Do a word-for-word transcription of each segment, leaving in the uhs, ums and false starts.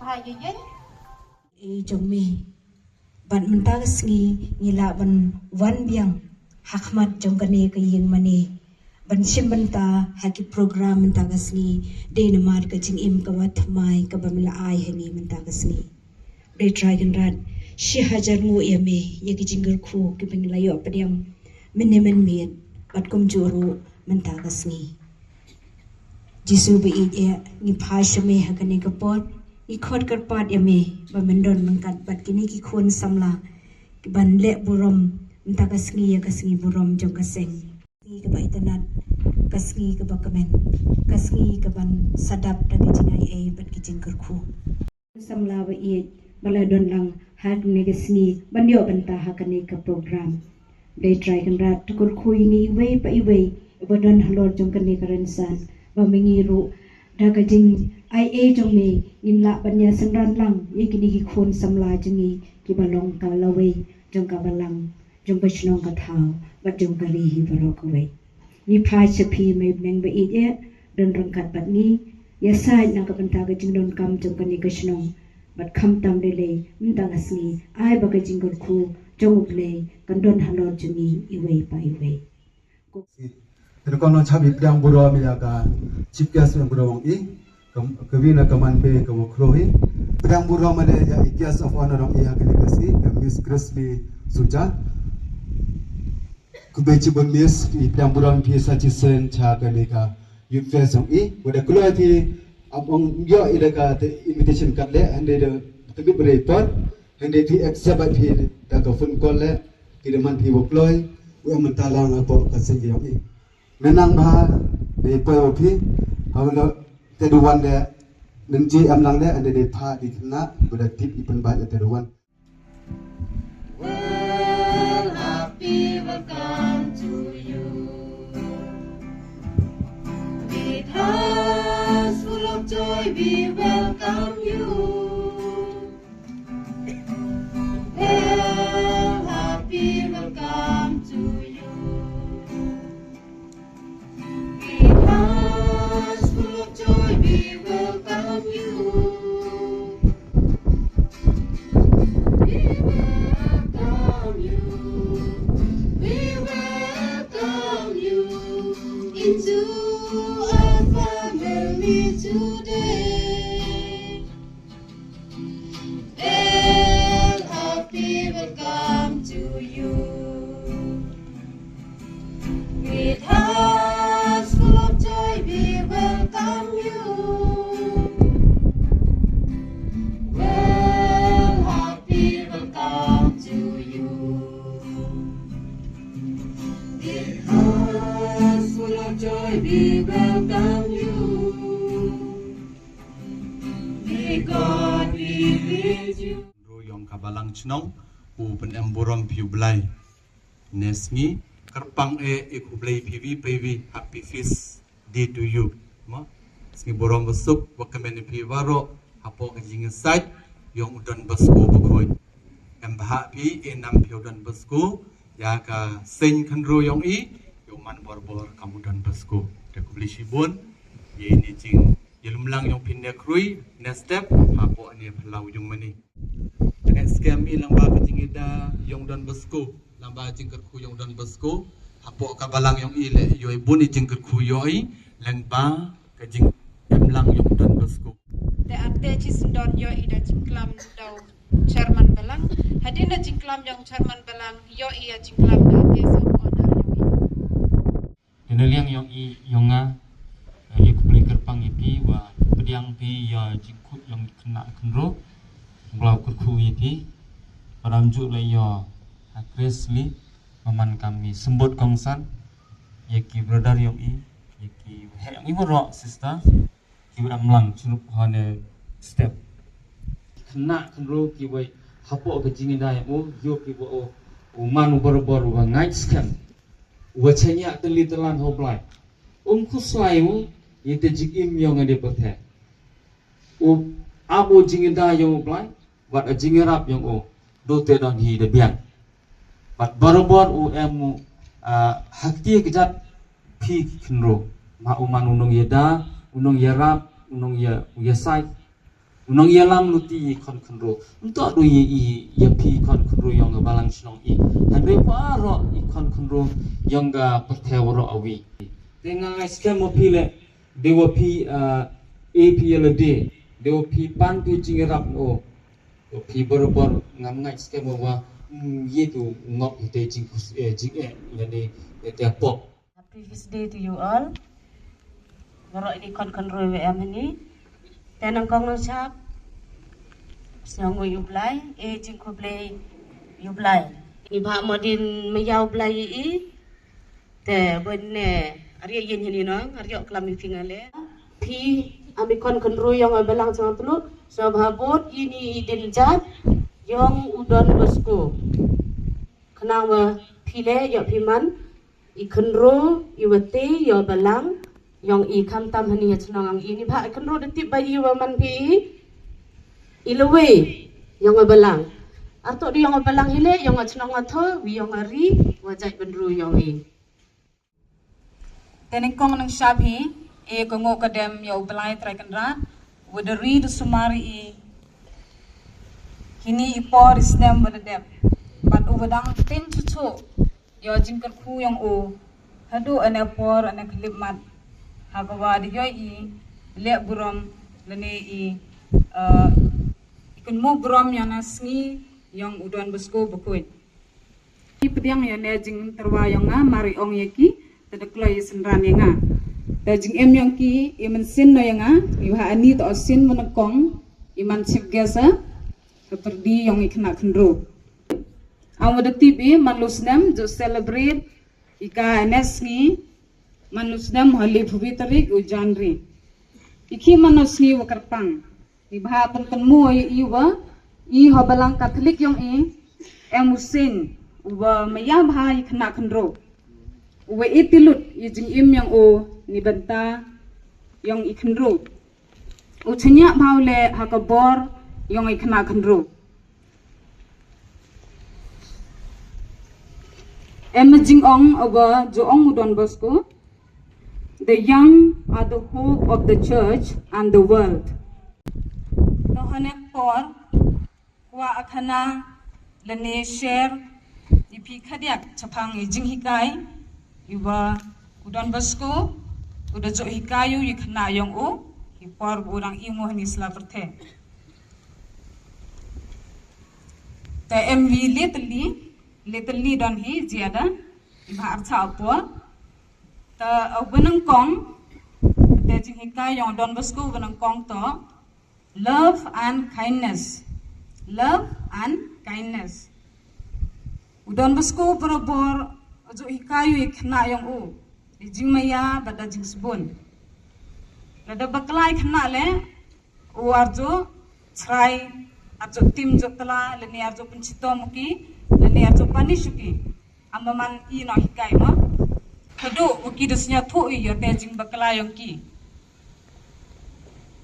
Hi, Yuyun. Ei jong me. Bad mynta ka sngi ngi lah ban wan biang ha khmat jong kane ka ïing mane ban shim bynta ha ki program mynta ka sngi, dei namar ka jingim kaba thymmai kaba me la ai ha ngi mynta ka sngi. Dei Trai Kynrad, shi hajar nguh ïa me ïa ki jingkyrkhu kiba ngi la ïoh pdiang mynne mynmiet bad kumjuh ruh mynta ka sngi. Jisu ba ïeit, ngi phai sha me ha kane ka por, ngi khot kyrpad ïa me ba men don ryngkat bad kine ki khun samla kiban leh burom mynta ka sngi ïa ka sngi burom jong ka seng. Sngi kaba itynnad, ka sngi kaba kmen, ka sngi kaban sa dap da ka jingai ei bad ka jingkyrkhu. Samla ba ïeit ba la don lang ha kane ka sngi ban ïoh bynta ha kane ka program. Dei Trai Kynrad, to kyrkhu ïa ngi iwei pa iwei ba don halor jong kane ka rynsan, ba ma ngi ruh da ka jingai ei jong me ngin lah ban ïa synran lang ïa kine ki khun samla jong ngi kiba long ka lawei jong ka balang, jong ka shnong ka thaw bad jong ka ri hi baroh kawei. Ngi phai sha phi me bneng ba ïeit, don ryngkat bad ngi, ïasaid na ka bynta ka jingdonkam jong kane ka shnong bad khamtam lei lei mynta ka sngi, ai ba ka jingkyrkhu jong U Blei kan don halor jong ngi iwei pa iwei. Te da kong nong chap i pdiang burom ïa ka chief guest, pdiang burom i ka, ka wi na ka man be ka wa khroh i. Pdiang burom ade ïa i guest of honor ong i ha kane ka sngi, ka Miss Grace Lee Suja. Khublei chibun Miss, i pdiang burom phi sa chisien cha kane ka Youth Fest ong i. Wa da kloi phi ap ong ïoh i da ka te invitation card le, hynrei da tebit bri por, hynrei phi accept bad phi da ka phone call le, phi da man phi wa kloi, wa mynta lang hapoh ka seng ong i. Mynta bha, dei poi wa phi, ha wa lo te du wan de, nang ji em lang de, ande dei pha di kena, wa da tip i pynbait te du wan. Well, happy welcome to you. With hearts full of joy, we welcome you. Well, happy welcome to you. With hearts full of joy, we welcome you. We welcome you. We welcome you into our family today. Well, happy welcome to you. With hearts full of joy, we welcome you. Well, happy welcome to you. With hearts full of joy, we welcome you. May God be with you. Ru yong ka balang chnong, u pynem burom phi u Blai. Nesngi kyrpang e, e khublei phi wi phi wi, happy feast day to you. Mo, sngi burom basuk wa kmen phi waroh hapoh ka jingïasaid yong u Don Bosco Bakhuid. Em bha phi, e nam phi u Don Bosco, ïa ka seng khynru yong i, ïa u man bor bor kam u Don Bosco. Te khublei shibun, ïa ini jing ïa lumlang yong phi ne khrui ne step hapoh ne phyllaw yong mane. Te ne skhem i lang ba ka jingida yong Don Bosco, lang ba jingkyrkhu yong Don Bosco hapoh ka balang yong i le, ïoh i bun i jingkyrkhu ïoh i lang ba ka jingimlang yong Don Bosco. Te ate chi syndon ïoh i da jingklam da u chairman balang. Hadien da jingklam yong chairman balang ïoh i ïa jingklam da ate sa u order yong i. Te na liang yong i yong nga, eh, ïa khublei kyrpang ïa phi wa pdiang phi ïa jingkut yong khynnah khynru, u Blai kyrkhu ïa phi. Param ju la ïa ha Grace Lee, maman kam i symbut kongsan ïa ki brother yong i, ïa ki heh yong i baroh sister. Ki wa em lang chnup ha ne step. Khynnah khynru ki wa hapoh ka jingida yong u, ïoh ki wa u, u man u barabor wa ngait skhem. Wa chaniah tylli tylan ha u Blai. Um khuslai u, ïa te jingim yong ade pyrthei. U ap u jingida yong u Blai, bad a jingïarap yong u, du te don hi da biang. Bad barabor u em u, ah, ha kti kjat phi khynru. Ma u man u nongïada, u nongïarap, u nongïa, u ïasaid. U nongïalam luti i khon khynroo. Ym toh du i, i, ïa phi i khon khynroo yong ka balang shnong i. Hynrei baroh i khon khynroo yong ka pyrthei waroh awi. Te nga ngeit skhem wa phi le, de wa phi, ah, e phi ïa lade, de wa phi pan phi jingïarap no. Wa phi barabor ngam ngeit skhem wa, mm, ïa tu ngop ïa te jing, eh, jing, eh, ïa ni, ïa te pop. Happy Feast Day to you all. Baroh ini khon khynroo wa em hani. Te nyngkong nyngshap, sngewbha ïa u Blai, eh, jingkhublei ïa u Blai. Ni ba mo dien maya u Blai i, te bun ne, ar ïoh ïa ni nong, ar ïoh klam i phi nga le. Phi, ami khon khynroo yong i balang Changtlut, sngewbha bud ini i dien jat yong u Don Bosco. Khnang wa phi le ïoh phi man i khynroo i wa te ïa u balang yong i, khamtam hani ha chnong yong i. Ni ba i khynroo da tip ba i wa man phi i, i lawei yong i balang. Ar toh du yong i balang hi le, yong i chnong wa tho, wi yong i ri, wa jait bynroo yong i. Te nyngkong nyngshap hi, e ka nguh ka dem ïa u Blai Trai Kynrad, wa da ri da sumar i, hini i por i snem wa da dep. Bad u wa dang ten chuchu, ïa jingkyrkhu yong u, haduh ane por ane khlip mat. Ha ka wa da ïoh i, leh burom, lane i, eh, i kynmaw burom ïa na sngi, yong u Don Bosco Bakhuid. Ki pdiang ïa ne jingtyrwa yong nga, mar i ong ïa ki, te da kloi i synran ïa nga. Te jingim yong ki, i mynsiem noh ïa nga, i wa ha ani to o sien mynnyngkong, i man chief guest, eh, ka pyrdi yong i khynnah khynroo. Ong wa da tip i, man la u snem, ju celebrate, i ka ane sngi, man la u snem, ha laiphew wi tarik, u January. I ki man la u sngi wa kyrpang. Ni ba pynkynmaw ïa i wa, i ha balang Katholik yong i, em u seng, u wa maya bha i khynnah khynroo. U wa i tilut, i jingim yong u, ni bynta, yong i khynroo. U chyngiah bha u le ha ka bor, yong i khynnah khynroo. Em jingong u wa ju ong u Don Bosco, "The young are the hope of the church and the world." To ha ne por, kwah khana, lane share, i phi khadiak, chaphang i jinghikai, i wa u Don Bosco, u da ju hikai u i khynnah yong u, i por u dang i mo hani sla pyrthei. Te em wi le tylli, le tylli don hi, jiada, i ba ar cha apor. Te, uh, wa nyngkong, te jinghikai yong Don Bosco wa nyngkong to, love and kindness. Love and kindness. U Don Bosco barabor, u ju hikai u i khynnah yong u, da jingmaya, bad da jingsbun. Lada bakla i khynnah le, u ar ju, chrai, ar ju tim ju tla, lane ar ju pynchitom u ki, lane ar ju punish u ki. Amba man i noh hikai mo. Haduh u ki da sngewthuh i ïa te jingbakla yong ki.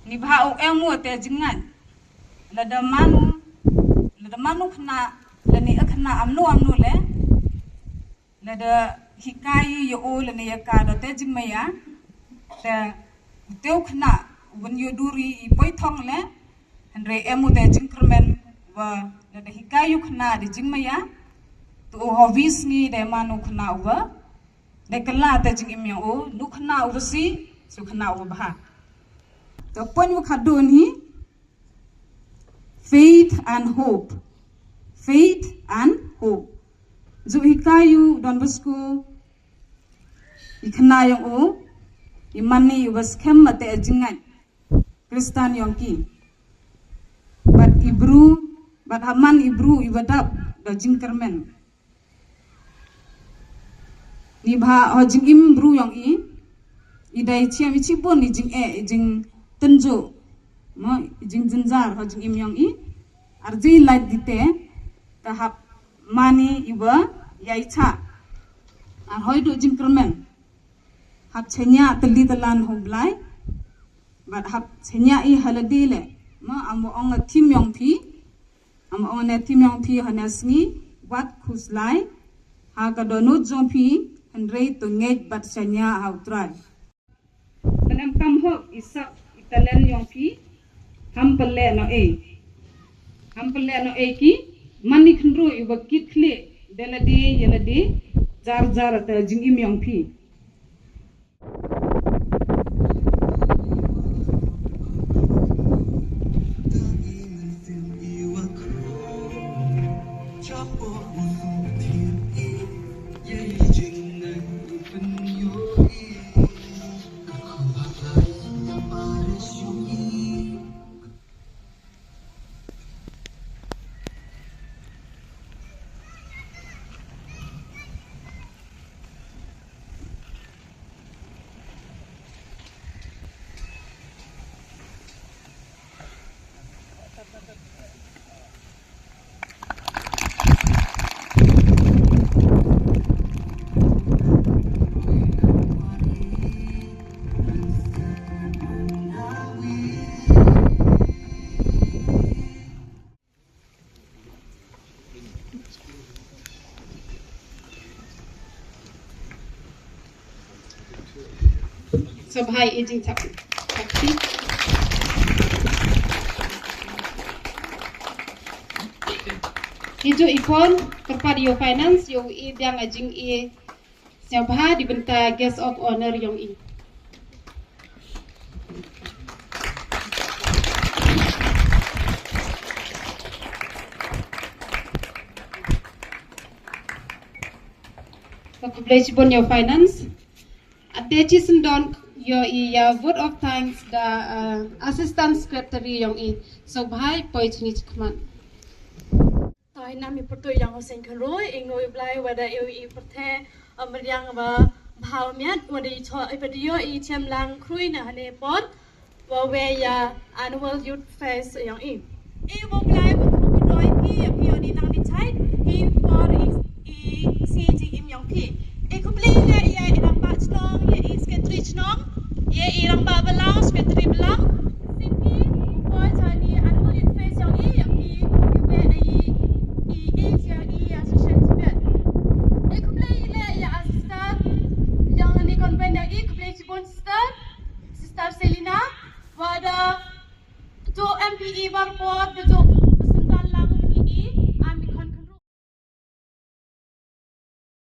Ni ba u em u te jingngeit. Lada man u, lada man u khynnah, lane i khynnah amnu amnu le. Lada hikai ïa u lane ïa ka da te jingmaya. Te u te u khynnah, u wan ïa duri i poi thong le. Hynrei em u te jingkyrmen wa lada hikai u khynnah da jingmaya, to u ha wi sngi da man u khynnah u wa, da kylla te jingim yong u, nu khynnah u wa si, su khynnah u wa bha. To point wa khadduh hi, faith and hope. Faith and hope. Ju hikai u Don Bosco, i khynnah yong u, i man ni i wa skhem ma te jingngeit Khristan yong ki. Bad i bru, bad ha man i bru i wa dap da jingkyrmen. Ni ba ha jingim bru yong i, i dei chiam i chibun i jingeh, i jingtynjuh, mo, i jingjynjar ha jingim yong i. Ar ji lait di te, te hap man i i wa ïai chah. Ar hoi duh jingkyrmen. Hap chaniah tylli tyllan ha u Blai. Bad hap chaniah i ha lade le. Mo, ym wa ong a thim yong phi. Ym wa ong ne thim yong phi ha ne sngi. Wat khuslai. Ha ka dohnud jong phi. Hynrei to ngeit bad chaniah ha u Trai. Kan em kam hok i sak i talent yong phi. Ham pynleh noh ei. Ham pynleh noh ei ki. Man i khynroo iba kit khlieh da lade ïa lade, jar jar ata jingim yong phi. Sngewbha ïa i jingthap. Thap ti. Hi ju i por kyrpad ïa u finance ïa u i biang a jing i sngewbha di bynta guest of honor yong i. Ka khublei chibun ïa u finance. Ate chi syndon ïa i ïa vote of thanks da uh, assistant secretary yong i. Sngewbha poi chini chikmat. Toh ïa nam i pyrtuh ïa u seng kyroi i ngoi Blai wada i i pyrthe ym riang wa bha u miat wada i cho i pyrtuh ïa i chem lang khrui na hane por wa we ïa annual youth fest yong i. I wa Blai wa ku ku doi phi ïa phi ïa ni nang di chai i por i i si ji im yong phi. I khublei le ïa i ramba chnong ïa i secretary chnong ïa i ramba balang secretary balang. Siti, poi chani annual youth fest yong i, yong i, i we i, i, i, yong i, ya, social tibet. I khublei le, ya, sister, yong ni konven yong i, khublei chibun sister, sister Selina, wada, jo M P E bar por, jo